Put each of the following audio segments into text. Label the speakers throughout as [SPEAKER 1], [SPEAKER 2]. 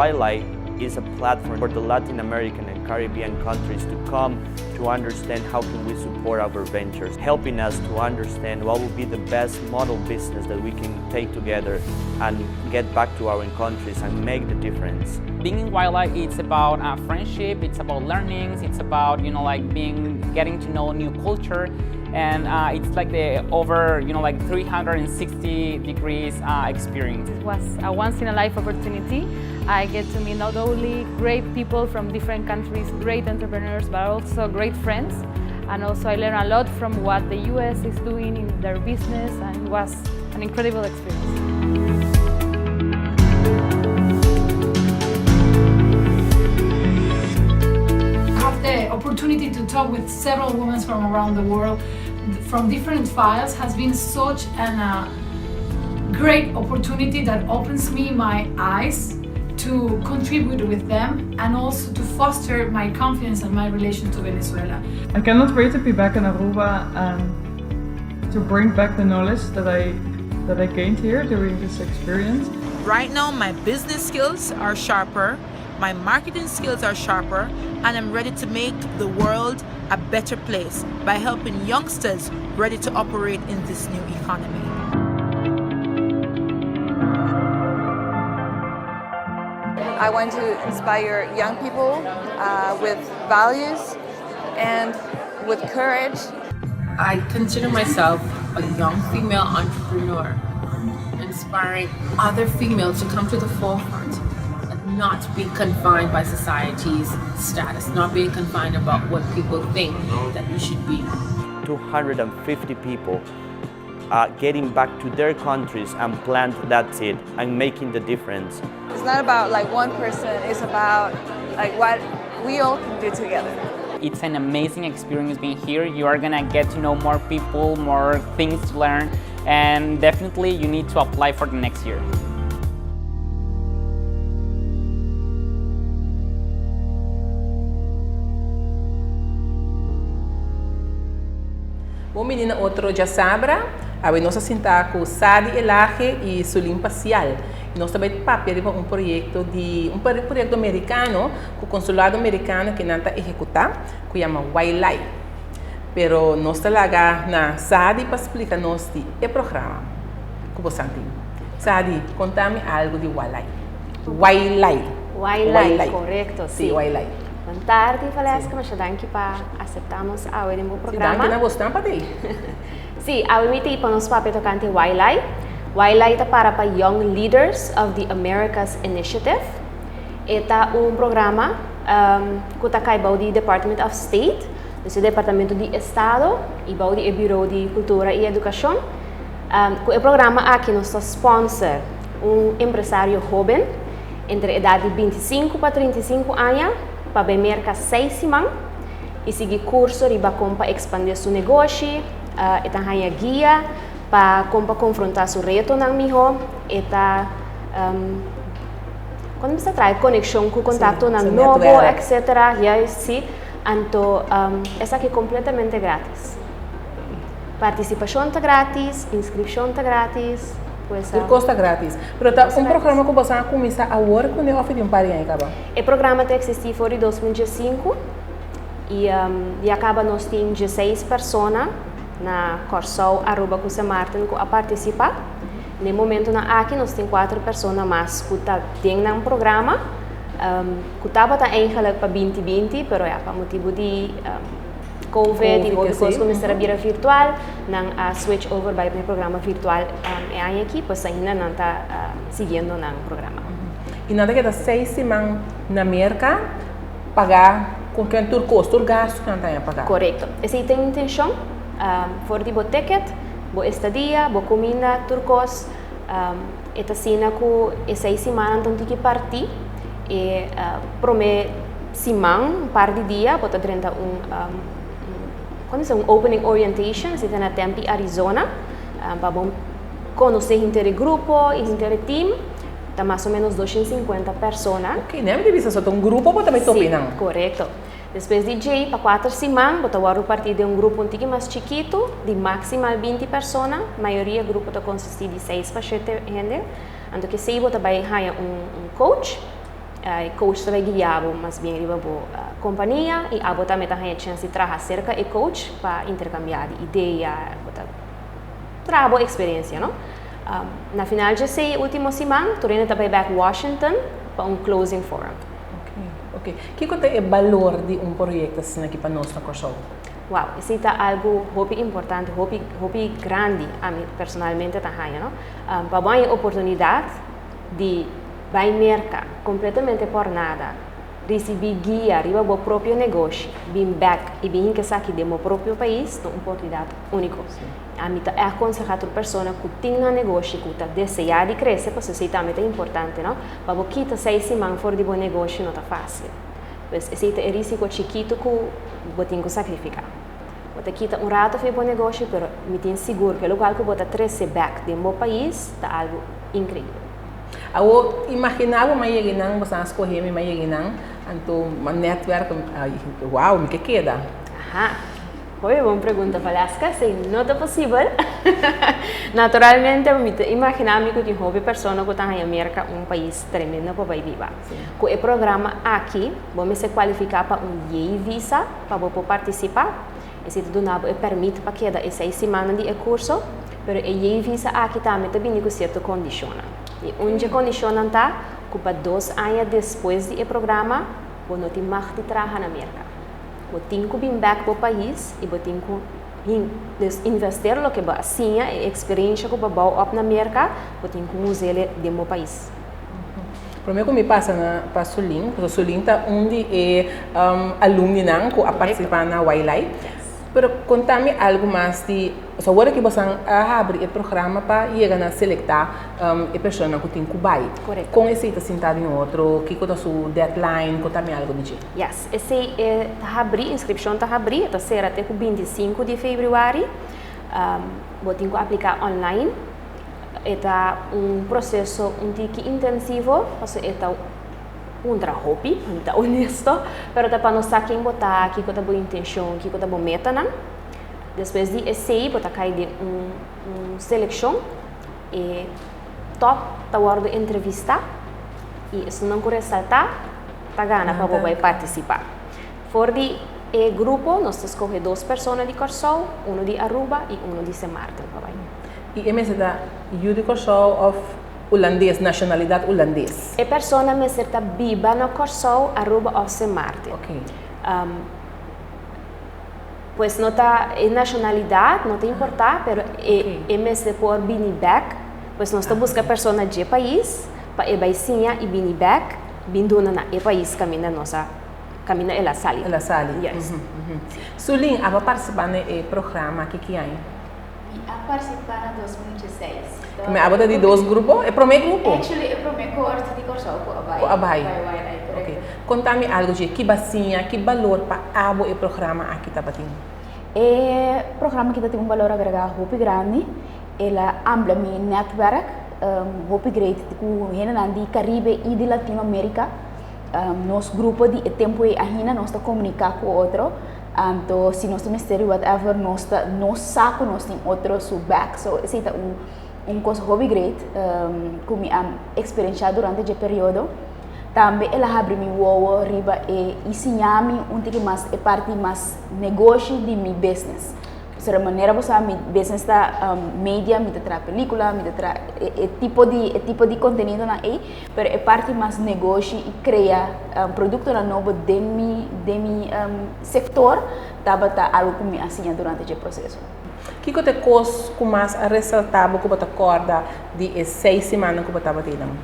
[SPEAKER 1] YLAI is a platform for the Latin American and Caribbean countries to come to understand how can we support our ventures, helping us to understand what will be the best model business that we can take together and get back to our countries and make the difference.
[SPEAKER 2] Being in YLAI, it's about friendship, it's about learnings, it's about like being getting to know new culture, and it's like the over like 360 degrees experience.
[SPEAKER 3] It was a once in a life opportunity. I get to meet not only great people from different countries, great entrepreneurs, but also great friends. And also I learned a lot from what the US is doing in their business, and it was an incredible experience.
[SPEAKER 4] Have the opportunity to talk with several women from around the world from different files has been such an great opportunity that opens me my eyes to contribute with them and also to foster my confidence and my relation to Venezuela.
[SPEAKER 5] I cannot wait to be back in Aruba and to bring back the knowledge that I gained here during this experience.
[SPEAKER 6] Right now, my business skills are sharper, my marketing skills are sharper, and I'm ready to make the world a better place by helping youngsters ready to operate in this new economy.
[SPEAKER 7] I want to inspire young people with values and with courage.
[SPEAKER 8] I consider myself a young female entrepreneur, inspiring other females to come to the forefront and not be confined by society's status, not being confined about what people think that you should be.
[SPEAKER 1] 250 people getting back to their countries and plant that seed and making the difference.
[SPEAKER 7] It's not about like one person, it's about like what we all can do together.
[SPEAKER 2] It's an amazing experience being here. You are gonna get to know more people, more things to learn, and definitely you need to apply for the next year.
[SPEAKER 8] Bon bini na otro Djasabra. Awe nos a sinta ku Sadi Elhage i Sulin Pasial. I nos ta bai papia riba un proyekto di un proyekto merikano ku konsulado merikano ku nan ta ehekutá ku yama YLAI. Pero nos ta laga na Sadi pa splika nos di e programa ku bo tin. Sadi, konta mi algu di YLAI. YLAI.
[SPEAKER 9] YLAI, korekto,
[SPEAKER 8] si. YLAI.
[SPEAKER 9] Bon tardi, Valesca. Masha danki pa aseptá nos awe den programa.
[SPEAKER 8] Danki na boso pa t'ei.
[SPEAKER 9] Si, awe mi t'ei pa nos papia tokante YLAI. YLAI ta para pa Young Leaders of the Americas Initiative. E ta un programa ku ta kai bou di Department of State, dus Departamento di Estado, i bou di Bureau di Kultura i Edukashon. Ku e programa aki nos ta sponsor un empresario hóben entre edat di 25 pa 35 aña pa bai Merka 6 siman i sigui kurso riba kon pa ekspandé su negoshi, e ta haña guia pa kon pa konfrontá su retonan mihó, e ta kon ta traha konekshon ku kontaktonan nobo, etc. Ja, si. Anto, esaki kompletamente gratis. Partisipashon ta gratis, inskripshon ta gratis. Pues,
[SPEAKER 8] Tur kos ta gratis. Pero ta un programa ku boso a kuminsá awor ku òf di un par di aña kaba?
[SPEAKER 9] E programa ta eksistí for di 2005 i ya kaba nos tin 16 persona na Kòrsou, Aruba ku Sint Maarten ku a partisipá. Na momentonan aki nos tin kuater persona mas ku ta den e programa. Ku tabata eigenlijk pa 2020, pero ja, pa motibu di COVID i otro kos kuminsá bira virtual, nan a switch over pa e programa virtual e aña aki, pues ainda nan ta siguiendo e programa.
[SPEAKER 8] I nan ta keda 6 siman na Merka, pagá ku ken tur kosto, tur gastu ku nan ta pagá.
[SPEAKER 9] Korekto. Esei ta e intenshon, for di bo ticket, bo estadia, bo kuminda, tur kos, e ta asina ku e 6 siman anto ku parti e promé siman, un par di dia, bo ta drenta un kon un opening orientation, esei na Tempe, Arizona, pa bo konosé henter e grupo i henter e team, ta mas o ménos 250 persona.
[SPEAKER 8] Ok, ne? Debe ser un grupo, bo tambe
[SPEAKER 9] topi, no? Korekto. Despues di dje pa 4 siman, bo ta parti di un grupo un tiki mas chikitu, di maksimal 20 persona. Mayoria grupo ta konsistí di 6 pa 7 hende. Anto ku esei bo ta bai un coach. E coach ta bai guia bo mas bien riba bo kompania i abo tambe ta haña chèns di traha serka e coach pa interkambiá di idea, bo ta traha bo eksperensia, no? Na final dje esei último siman tur hende ta bai bèk Washington pa un closing forum.
[SPEAKER 8] Ok, ok. Kiko ta e balor di un proyekto asina aki pa nos na Kòrsou?
[SPEAKER 9] Wow, esei ta algu hopi importante, hopi, hopi grandi ami personalmente ta haña, no? Pa bo haña e oportunidat di bai Merka kompletamente por nada, risibí guia riba bo propio negoshi, bin bèk i bin hinka esaki den bo propio pais ta un oportunidat úniko. Ami ta akonsehá tur persona ku tin nan negoshi ku ta deseá di krese, pasobra esei tambe ta importante, no? Pa bo kita seis siman for di bo negoshi no ta fásil. Pues esei ta e rísiko chikitu ku bo tin ku sakrifiká. Bo ta kita un rato for di bo negoshi, pero mi tin sigur ku e lokual ku bo ta trese bèk den bo pais ta algu inkreibel.
[SPEAKER 8] Awor, imaginá bo m'a yega einan, bo sa skohé mi m'a yega einan, anto m'a nètwèrk, wow, mi ke keda.
[SPEAKER 9] Aha, hopi bon pregunta, Valeska, esei no ta posibel. Naturalmente mi ta imaginá mi ku tin hopi persona ku ta haña Merka un pais tremendo pa bai biba. Ku e programa aki, bo mester kualifiká pa un J visa pa bo por partisipá. Esei ta duna bo e pèrmit pa keda e seis simannan di e kurso, pero e J visa aki tambe ta bini ku sierto kondishonnan. I un dje kondishonnan ta ku pa dos aña despues di e programa bo no tin mag di traha na Merka. Bo tin ku bin bèk bo pais i bo tin ku dus invester loke bo a siña, e eksperensha ku bo a bou òp na Merka, bo tin ku us'el den bo pais.
[SPEAKER 8] Promé ku mi pasa na pa Sulin, pasobra Sulin ta un di e alumninan ku a partisipá na YLAI. Pero konta mi algu mas di, pasobra awor aki boso a habri e programa pa yega na selektá e personanan ku tin ku bai. Kon esei ta sinta den otro? Kiko ta su deadline? Konta mi algu di dje.
[SPEAKER 9] Yes, esei e ta habrí, inskripshon ta habrí, e ta sera te ku 25 di febrüari. Bo tin ku apliká online. E ta un proseso un tiki intensivo, pasobra e ta puntra hopi, pa mi ta honesto, pero ta pa nos sa ken bo ta, kiko ta bo intenshon, kiko ta bo metanan. Despues di esei bo ta kai den un un selekshon, e tòp ta wòrdu entrevistá i esunnan ku resaltá ta gana pa bo bai partisipá. For di e grupo nos ta skohe dos persona di Kòrsou, unu di Aruba i unu di Sint Maarten pa bai.
[SPEAKER 8] I e mester ta yu di Kòrsou òf ulandes, nashonalidat ulandes?
[SPEAKER 9] E persona mester ta biba na Kòrsou, Aruba òf Sint Maarten. Pues no ta e nashonalidat no ta importá, pero e e mester por bini bèk. Pues nos ta buska persona dje pais pa e bai siña i bini bèk bin duna na e pais kaminda nos a kaminda el a sali.
[SPEAKER 8] El a sali.
[SPEAKER 9] Yes.
[SPEAKER 8] Sulin, abo a partisipá na e programa aki ki aña?
[SPEAKER 10] Mi a partisipá na 2016.
[SPEAKER 8] Mi abo ta di dos grupo? E promé grupo?
[SPEAKER 10] Actually e promé cohorte di Kòrsou ku a bai.
[SPEAKER 8] Ku a bai.
[SPEAKER 10] Bai YLI, korekto.
[SPEAKER 8] Ok. Konta mi algu dje, ki basiña, ki balor pa abo e programa aki tabatin?
[SPEAKER 10] E programa aki ta tin un balor agregá hopi grandi. El a amplia mi netwerk hopi great ku hendenan di Karibe i di Latino Amerika. Nos grupo di e tempu ei ainda nos ta komuniká ku otro. Anto si nos tin mester di whatever nos ta nos sa ku nos tin otro su back so esei ta un un kos hopi great ku mi a eksperenshá durante dje periodo. Tambe el a habri mi wowo riba e i siña mi un tiki mas e parti mas negoshi di mi business. Pasobra manera bo sa mi business ta media, mi ta traha pelikula, mi ta traha e tipo di e tipo di kontenidonan ei. Pero e parti mas negoshi i krea produktonan nobo den mi den mi sektor tabata algu ku mi a siña durante dje proseso.
[SPEAKER 8] Kiko ta e kos ku mas a resaltá bo ku bo ta kòrda di e seis simannan ku bo tabata einan?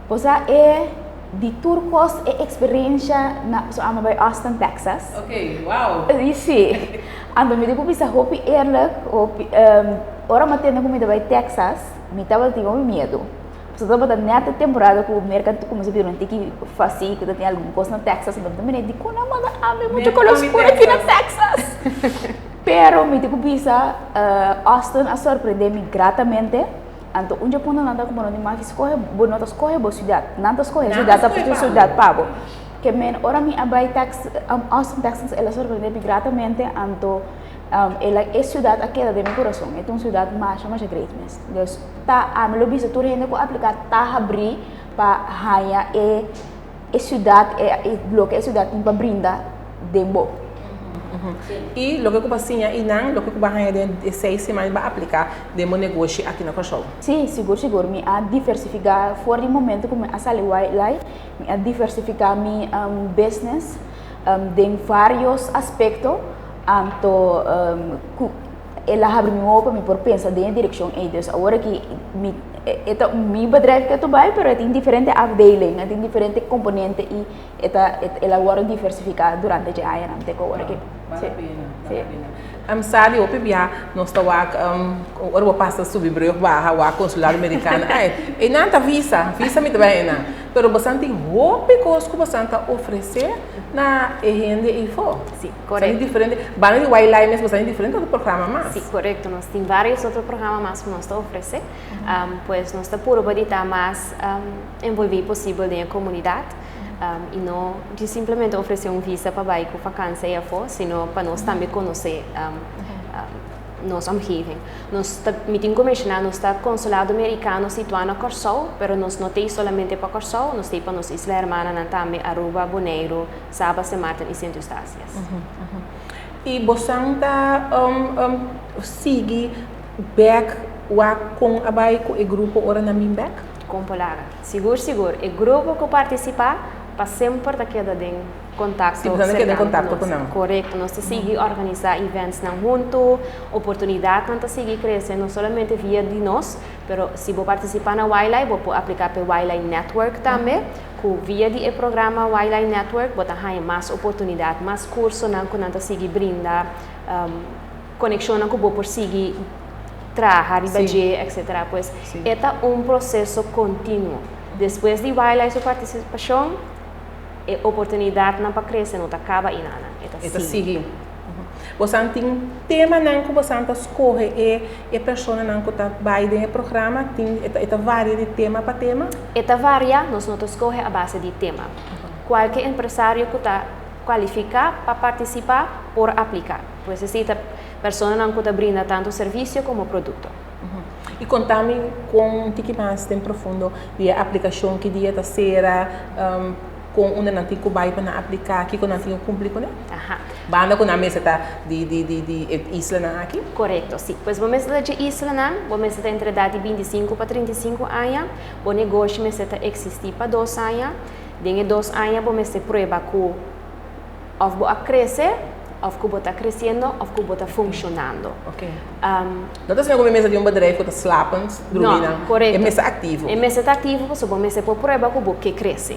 [SPEAKER 10] Bo sa e di tur kos e eksperensha na so amo bai Austin, Texas.
[SPEAKER 8] Ok, wow!
[SPEAKER 10] Si. Anto mi tin ku bisa hopi eerlijk, hopi ora mi a tende ku mi ta bai Texas mi tabatin hopi miedu. Pasobra tabata nèt e temporada ku Merka ta kuminsá bira un tiki fasi, ku ta tin algun kos na Texas, anto mi ta mira, dikon nan manda ami muchu koló skur aki na Texas? Pero mi tin ku bisa, Austin a sorprendé mi gratamente, anto un dje punto nan ta ku bo no tin mag di skohe, bo no ta skohe bo siudat, nan ta skohe e siudat ta siudat pa bo. Ke men ora mi a bai Austin, Texas, el a sorprendé mi gratamente, anto el a e siudat a keda den mi kurason, e ta un siudat masha masha great mes. Dus ta ami lo bisa tur hende ku apliká ta habrí pa haña e e siudat, e loke e siudat tin pa brinda den bo.
[SPEAKER 8] I loke ku bo a siña einan, loke ku bo a haña den e seis siman bo a apliká den bo negoshi aki na Kòrsou?
[SPEAKER 10] Sí, sigur sigur. Mi a diversifiká for di momento ku mi a sali Wildlife, mi a diversifiká mi business den vários aspekto, anto ku el a habri mi wowo pa mi por pensa den e direkshon ei. Dus awor aki mi e ta mi bedrijf ke ta bai pero e tin diferente afdeling, e tin diferente komponente i e ta el a wòrdu diversifiká durante dje añanan te ku awor aki.
[SPEAKER 8] Bale la pena, bale la pena. Sa di hopi bia nos ta wak ora bo pasa subi brug baha wak konsulado merikano ai einan ta visa, visa mi ta bai einan. Pero bosan tin hopi kos ku bosan ta ofresé na e hende eifó.
[SPEAKER 9] Sí, korekto.
[SPEAKER 8] Bosan tin diferente, banda di Wildlife mes bosan tin diferente otro programa mas.
[SPEAKER 9] Sí, korekto. Nos tin varios otro programa mas ku nos ta ofresé. Pues nos ta purba di ta mas envolví posibel den e komunidat i no di simplemente ofresé un visa pa bai ku vakansia ei afó, sino pa nos tambe konosé nos omgeving. Nos ta, mi tin ku menshoná, nos ta Konsulado Merikano situá na Kòrsou, pero nos no ta ei solamente pa Kòrsou, nos ta ei pa nos isla hermananan tambe, Aruba, Boneiru, Saba, Sint Maarten i Sint Eustatius.
[SPEAKER 8] I bosan ta sigui bèk wak kon a bai ku e grupo ora nan bin bèk?
[SPEAKER 9] Kon por laga. Sigur sigur, e grupo ku partisipá pa semper ta keda den kontakto
[SPEAKER 8] Sí, bosan ta keda den
[SPEAKER 9] serkano ku
[SPEAKER 8] kontakto ku
[SPEAKER 9] nos.
[SPEAKER 8] nan.
[SPEAKER 9] Korekto, nos ta sigui organisá eventsnan huntu, oportunidatnan ta sigui krese, no solamente via di nos, pero si bo partisipá na Wildlife bo por apliká pa e Wildlife Network tambe, ku via di e programa Wildlife Network bo ta haña mas oportunidat, mas kursonan ku nan ta sigui brinda, konekshonnan ku bo por sigui traha riba dje, etcetera. Pues e ta un proseso kontinuo. Despues di Wildlife su partisipashon, e oportunidatnan pa krese no ta kaba einanan, e ta
[SPEAKER 8] E ta
[SPEAKER 9] sigui.
[SPEAKER 8] sigui. Bosan tin temanan ku bosan ta skohe e e personanan ku ta bai den e programa? Tin e ta e ta varia di tema pa tema?
[SPEAKER 9] E ta varia, nos no ta skohe a base di tema. Kualke empresario ku ta kualifiká pa partisipá por apliká. Pues esei ta personanan ku ta brinda tantu servisio komo produkto.
[SPEAKER 8] I konta mi kon tiki mas den profundo di e aplikashon, ki dia ta sera, kon unda nan tin ku bai pa nan apliká, kiko nan tin ku kumpli kuné? Banda ku nan mester ta di di di di e islanan aki?
[SPEAKER 9] Korekto, si. Pues bo mester ta dje islanan, bo mester ta entre edat di 25 pa 35 aña, bo negoshi mester ta eksistí pa dos aña, den e dos aña bo mester prueba ku Of bo a crece, of cu bo ta creciendo, of cu bo ta funcionando.
[SPEAKER 8] Ok. No ta asina cu mi mester di un bedrijf cu ta slapend, drumi nan.
[SPEAKER 9] No, corecto.
[SPEAKER 8] E mester activo.
[SPEAKER 9] E mester ta activo pasobra bo mester por prueba cu bo ke crece.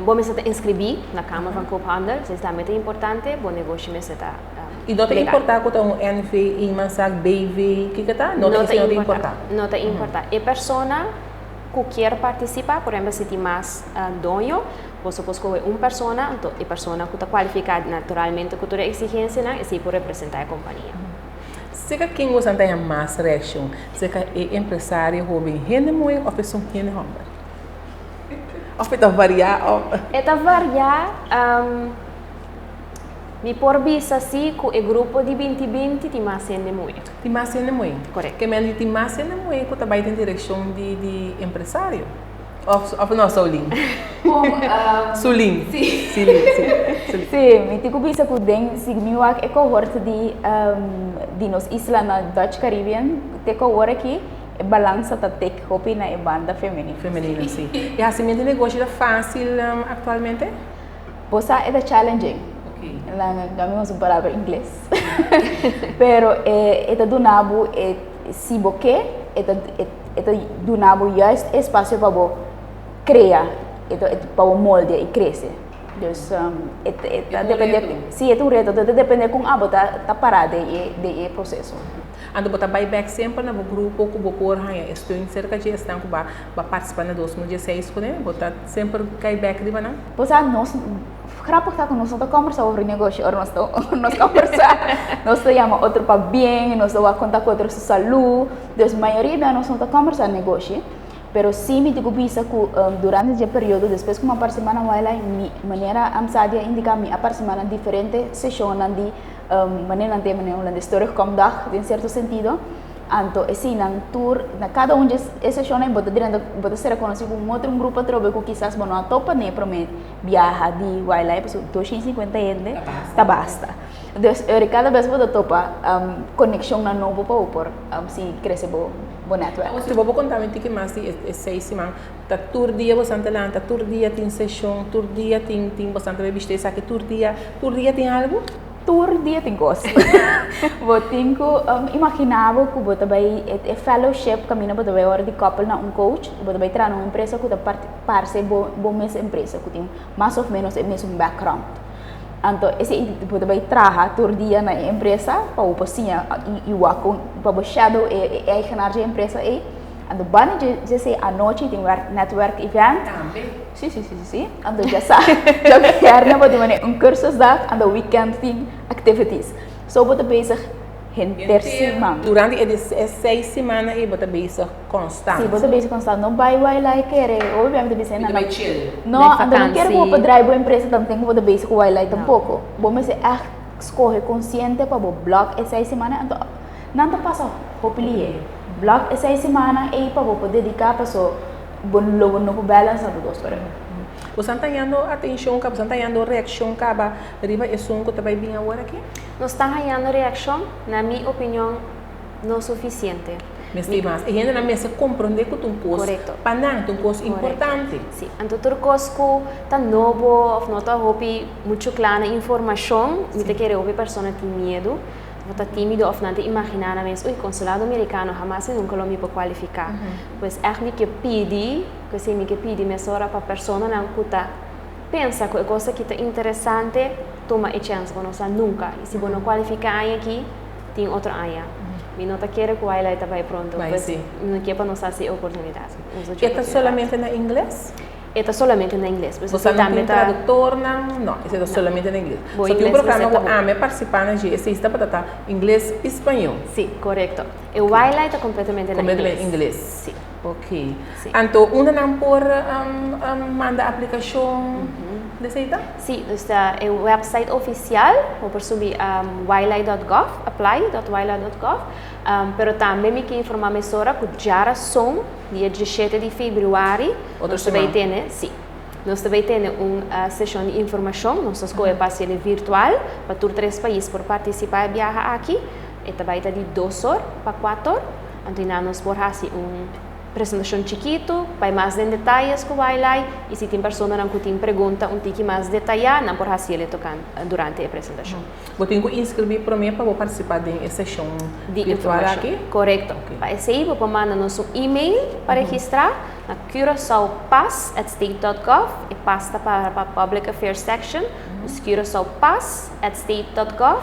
[SPEAKER 9] Bo mester ta inscribi na Kamer van Koophandel, esei tambe ta importante, bo negoshi mester ta legal.
[SPEAKER 8] I no ta importa cu ta un NV, eenmanszaak, BV, kico ta? No ta importa.
[SPEAKER 9] No ta importa. E persona ku kier partisipá, por ehempel si tin mas doño, boso por skohe un persona, anto e persona ku ta kualifiká naturalmente ku tur e eksigensianan, esei por representá e kompania.
[SPEAKER 8] Serka ken boso a haña mas reakshon? Serka e empresario hoben hende muhé òf esun hende hòmber? Òf e ta variá òf?
[SPEAKER 9] E ta variá. Mi por bisa si ku e grupo di binti binti tin mas hende muhé.
[SPEAKER 8] Tin mas hende muhé.
[SPEAKER 9] Korekto.
[SPEAKER 8] Ke men di tin mas hende muhé ku ta bai den direkshon di di empresario? Òf òf no Soulin?
[SPEAKER 10] Bon,
[SPEAKER 8] Sulin.
[SPEAKER 10] Si.
[SPEAKER 8] Silin, si. Sulin.
[SPEAKER 10] Si, mi tin ku bisa ku den si mi wak e kohorte di di nos isla na Dutch Caribbean te ku awor aki e balansa ta tek hopi na e banda femenino.
[SPEAKER 8] Femenino, si. E hasimentu di negoshi ta fásil aktualmente?
[SPEAKER 10] Bo sa e ta challenging. Nan a mi usa un palabra ingles. Pero e e ta duna bo e si bo ke e ta e ta duna bo juist e espacio pa bo crea, e ta pa bo molde y crece. Dus e e ta depende, si e ta un reto, e ta depende con abo ta ta para den e den e proceso.
[SPEAKER 8] Anto bo ta bai bek semper na bo grupo ku bo por haña e steun serka dje esnan ku ba ba partisipá na 2016 kuné? Bo ta semper kai bek riba nan?
[SPEAKER 10] Bo sa nos, grappig ta ku nos no ta kòmbersá over negoshi ora nos ta nos kòmbersá nos ta yama otro pa bien, nos ta wak konta ku otro su salú, dus mayoria bia nos no ta kòmbersá negoshi, pero sí mi tin ku bisa ku durante dje periodo despues ku mi a partisipá na Wildlife mi manera Amsadia a indiká mi a partisipá na diferente seshonnan di manera nan ta yama na hulandes terugkomdag den sierto sentido. Anto eseinan tur, na kada un dje e seshonnan bo ta drenta, bo ta sera konosí ku un otro un grupo atrobe ku kisas bo no a topa n'e promé biaha di YLAI pasobra 250 hende ta basta. Dus ora kada bes bo ta topa konekshonnan nobo pa bo por sigui krese bo bo nètwèrk.
[SPEAKER 8] Si bo por konta mi un tiki mas di e seis siman, ta tur dia boso ta lanta, tur dia tin seshon, tur dia tin tin boso ta bishita esaki, tur dia, tur dia tin algu?
[SPEAKER 10] Tur dia tin kos. Bo tin ku imaginá bo ku bo ta bai e fellowship kaminda bo ta bai ora di koppel na un coach, bo ta bai traha na un empresa ku ta parse bo bo mes empresa, ku tin mas òf ménos e mesun background. Anto esei bo ta bai traha tur dia na e empresa pa bo por siña i wak kon pa bo shadow e eigenaar dje empresa ei. Anto banda dje esei anochi tin netwerk event.
[SPEAKER 8] Tambe.
[SPEAKER 10] Sí, sí, sí, sí, sí. Anto ya sa, djabièrnè bo tin manera un cursusdag, anto weekend tin activities. So bo ta bezig henter siman.
[SPEAKER 8] Durante e e seis simannan ei bo ta bezig konstant.
[SPEAKER 10] Sí, bo ta bezig konstant. No bai YLAI kere, hopi bia mi ta bisa
[SPEAKER 8] Mi ta bai chill.
[SPEAKER 10] No, anto no kere ku bo por draai bo empresa tanten ku bo ta bezig ku YLAI tampoko. Bo mester ègt skohe konsiente pa bo blòk e seis simannan, anto nan ta pasa hopi lihé. Blòk e seis simannan ei pa bo por dediká paso. Bo lo bo no por balansa bo dos ora.
[SPEAKER 8] Boso ta hañando atenshon kaba, boso ta hañando reakshon kaba riba esun ku ta bai bin awor aki?
[SPEAKER 9] Nos ta hañando reakshon, na mi opinion no sufisiente.
[SPEAKER 8] Mester mas. E hendenan mester komprondé ku ta un kos pa nan, ta un kos importante.
[SPEAKER 9] Si. Anto tur kos ku ta nobo òf no ta hopi muchu kla na informashon, mi ta kere hopi persona tin miedu. Bo ta tímido òf nan ta imaginá nan mes, Ui, konsulado merikano, hamas i nunka lo mi por kualifiká. Pues ègt mi ke pidi, ku esei mi ke pidi mesora pa personanan ku ta pensa ku e kos aki ta interesante, tuma e chèns. Bo no sa nunka. I si bo no kualifiká aña aki, tin otro aña. Mi no ta kere ku Wildlife ta bai pronto. Pues mi no ke pa nos hasi e oportunidat.
[SPEAKER 8] E ta solamente na ingles?
[SPEAKER 9] E ta solamente na ingles.
[SPEAKER 8] Bo sa no tin traductornan? No, esei ta solamente na ingles.
[SPEAKER 9] Bo
[SPEAKER 8] So tin un
[SPEAKER 9] ingles
[SPEAKER 8] programa
[SPEAKER 9] mester
[SPEAKER 8] ku
[SPEAKER 9] ta bon.
[SPEAKER 8] ami a partisipá na dje, esei tabata ta ingles i spañó.
[SPEAKER 9] Sí, korekto. E Wildlife ta kompletamente na ingles.
[SPEAKER 8] Kompletamente ingles.
[SPEAKER 9] Sí.
[SPEAKER 8] Ok.
[SPEAKER 9] Sí.
[SPEAKER 8] Anto unda nan por manda aplikashon di esei ta?
[SPEAKER 9] Sí, dus ta e website ofisial, bo por subi wildlife dot gov, apply dot wildlife dot gov. Pero tambe mi ke informá mesora ku djarason, Dia diesshete di februari nos ta bay tene, si, nos ta bay tene un seshon di informashon. Nos ta skohe pa hasiel virtual pa tur tres pais por partisipá e biaha aki. E ta bay ta di dos or pa kuater or. Anto einan nos por hasi un presentashon chikitu, bay mas den detayes ku Wailai i si tin personanan ku tin pregunta un tiki mas detayá nan por hasiel e tokan durante e presentashon.
[SPEAKER 8] Bo tin ku inskribí promé pa bo partisipá den e seshon
[SPEAKER 9] Di
[SPEAKER 8] virtual
[SPEAKER 9] informashon.
[SPEAKER 8] aki?
[SPEAKER 9] Korekto.
[SPEAKER 8] Ok.
[SPEAKER 9] Pa esei bo por manda nos un email pa registrá na curaçaopas@state.gov. E pas ta para pa Public Affairs Section. Dus curaçaopas@state.gov.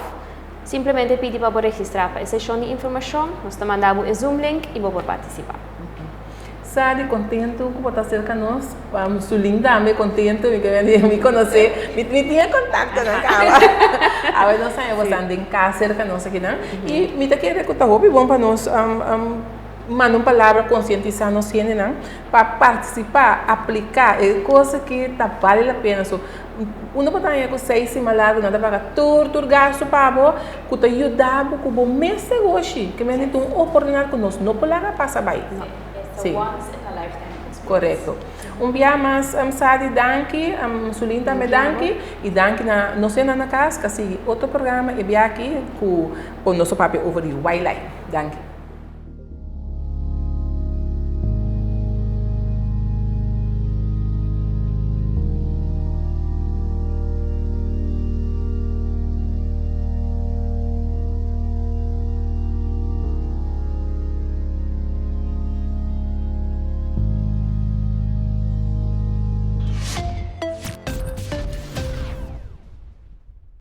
[SPEAKER 9] Simplemente pidi pa bo registrá pa e seshon di informashon. Nos ta manda bo e Zoom link i bo por partisipá.
[SPEAKER 8] Sadi kontentu ku bo ta serka nos. Sulin tambe kontentu mi ke mi konosé mi mi tin e kontaktonan kaba. Awe nos haña bo esnan den kas serka nos akinan i mi ta kere ku ta hopi bon pa nos manda un palabra konsientisá nos hendenan pa partisipá, apliká e kos aki ta bale la pena. So unda bo ta haña ku seis siman largu nan ta paga tur tur gastu pa bo ku ta yuda bo ku bo mes negoshi ke mende ta un oportunidat ku nos no por laga pasa bai.
[SPEAKER 10] Sí. Once in a lifetime experience.
[SPEAKER 8] Korekto. Un bia mas Sadi danki, Sulin tambe danki i danki na nos hendenan na kas ku a sigui otro programa e bia aki ku nos a papia over di Wildlife. Danki.